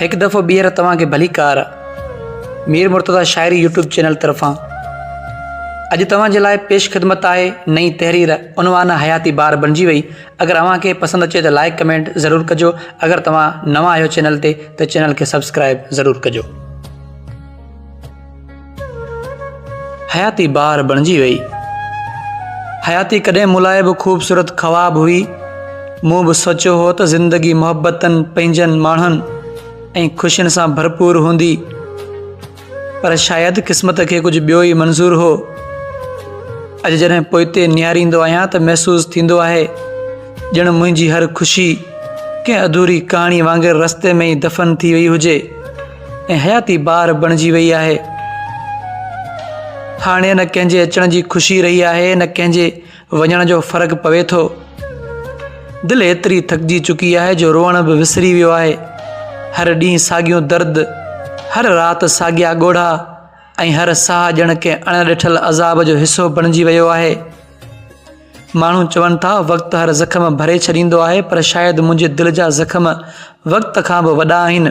هڪ دفعو ٻيهر توهان کي ڀليڪار مير مرتضيٰ شاعري يوٽيوب چينل طرفان اڄ توهان جي لاء پيش خدمت آهي نئين تحرير عنوان حياتي بار بڻجي وئي اگر اوهان کي پسند اچي ته لائڪ ڪمينٽ ضرور ڪجو اگر توهان نوان آهيو چينل تي ته چينل کي سبسڪرائب ضرور ڪجو. حياتي بار بڻجي وئي. حياتي ڪڏهن مون لاء به خوبصورت خواب هئي. مون به سوچيو هو ته زندگي محبتن، پنهنجن ماڻهن ۽ خوشين سان ڀرپور هوندي. پر شايد قسمت کي ڪجهه ٻيو ئي منظور هو. اڄ جڏهن پوئتي نهاريندو آهيان ته محسوس ٿيندو آهي ڄڻ منهنجي هر خوشي ڪنهن اڌوري ڪهاڻي وانگر رستي ۾ ئي دفن ٿي وئي هجي. ۽ حياتي بار بڻجي وئي آهي. هاڻي نه ڪنهن جي اچڻ جي خوشي رهي آهي نه ڪنهن جي وڃڻ جو فرق پوي ٿو. دل ايتري ٿڪجي چڪي آهي جو روئڻ به وسري ويو آهي. هر ڏينهن ساڳيون درد، هر رات ساڳيا ڳوڙها ۽ هر ساهه ڄڻ ڪنهن اڻ ڏٺل عذاب جو حصو بڻجي ويو آهي. ماڻهو چون ٿا وقت هر زخم ڀري ڇڏيندو آهي پر شايد منهنجي دل جا زخم وقت کان به وڏا آهن.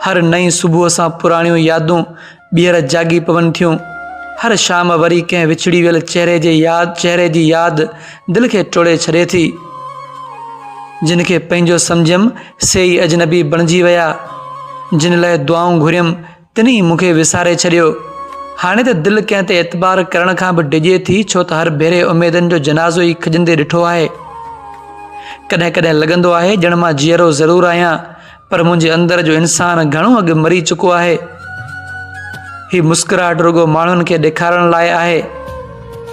هر نئين صبح سان پراڻيون يادون ٻيهر جاڳي پون ٿيون. هر شام وري ڪنهن وڇڙي ويل چهري جي ياد چهري جي ياد دل کي ٽوڙي ڇڏي ٿي. جن کي پنهنجو سمجهيم سي ئي اجنبي بڻجي ويا. جن لئه دعائون گهريم تن ئي مون کي وساري ڇڏيو. هاڻي ته دل ڪنهن تي اعتبار ڪرڻ کان به ڊڄي ٿي ڇو ته هر ڀيري اميدن جو جنازو ئي کڄندي ڏٺو آهي. ڪڏهن ڪڏهن لڳندو آهي ڄڻ مان جيئرو ضرور آهيان پر منهنجي اندر جو انسان گهڻو اڳ مري چڪو آهي. هي مسڪراهٽ رڳو ماڻهن کي ڏيکارڻ لاء آهي.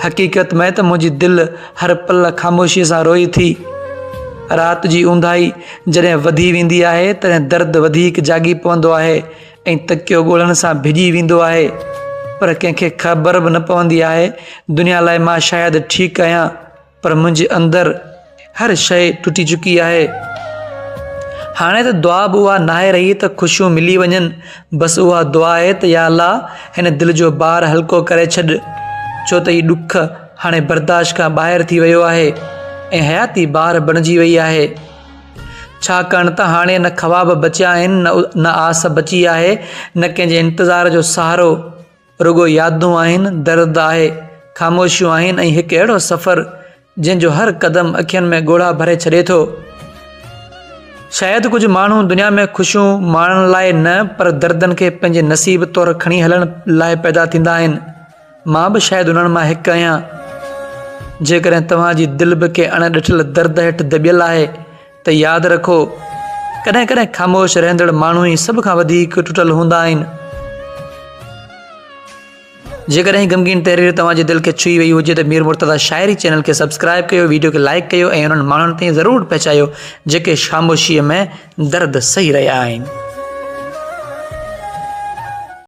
حقيقت ۾ ته منهنجي دل هر پل خاموشيء سان روئي ٿي. رات جي اونداهي جڏهن وڌي ويندي آهي تڏهن درد وڌيڪ جاڳي پوندو آهي ۽ تڪيو ڳوڙهن سان ڀڄي ويندو آهي پر ڪنهن کي خبر به نه پوندي آهي. دنيا لاء مان شايد ٺيڪ آهيان پر منهنجي اندر هر شيء ٽٽي چڪي آهي. هاڻي ته دعا به اها ناهي رهي ته خوشيون ملي وڃن بس اها دعا آهي ته يا الله هن دل جو بار هلڪو ڪري ڇڏ ڇو ته هي ڏک هاڻي برداشت کان ٻاهر ٿي ويو آهي ۽ حياتي بار بڻجي وئي آهي. ڇاڪاڻ ته هاڻي نه خواب بچيا آهن نه آس بچي آهي نه ڪنهن جي انتظار جو سهارو. رڳو يادون آهن، درد آهي، خاموشيون آهن ۽ هڪ اهڙو سفر جنهن جو هر قدم اکين ۾ ڳوڙها ڀري ڇڏي ٿو. شايد ڪجهه ماڻهو دنيا ۾ خوشيون ماڻڻ لاء نه پر دردن کي پنهنجي نصيب طور کڻي هلڻ لاء پيدا ٿيندا آهن. مان به شايد انهن مان هڪ آهيان. جيڪڏهن توهان جي دل به ڪنهن اڻ ڏٺل درد هيٺ دٻيل آهي ته ياد رکو ڪڏهن ڪڏهن خاموش رهندڙ ماڻهو ئي سڀ کان وڌيڪ ٽٽل هوندا آهن. جيڪڏهن هي غمگين تحرير توهان جي دل کي ڇهي وئي هجي ته مير مرتضيٰ شاعري چينل کي سبسڪرائب ڪيو ويڊيو کي لائيڪ ڪيو ۽ انهن ماڻهن تائين ضرور پهچايو جيڪي خاموشيء ۾ درد سهي رهيا آهن.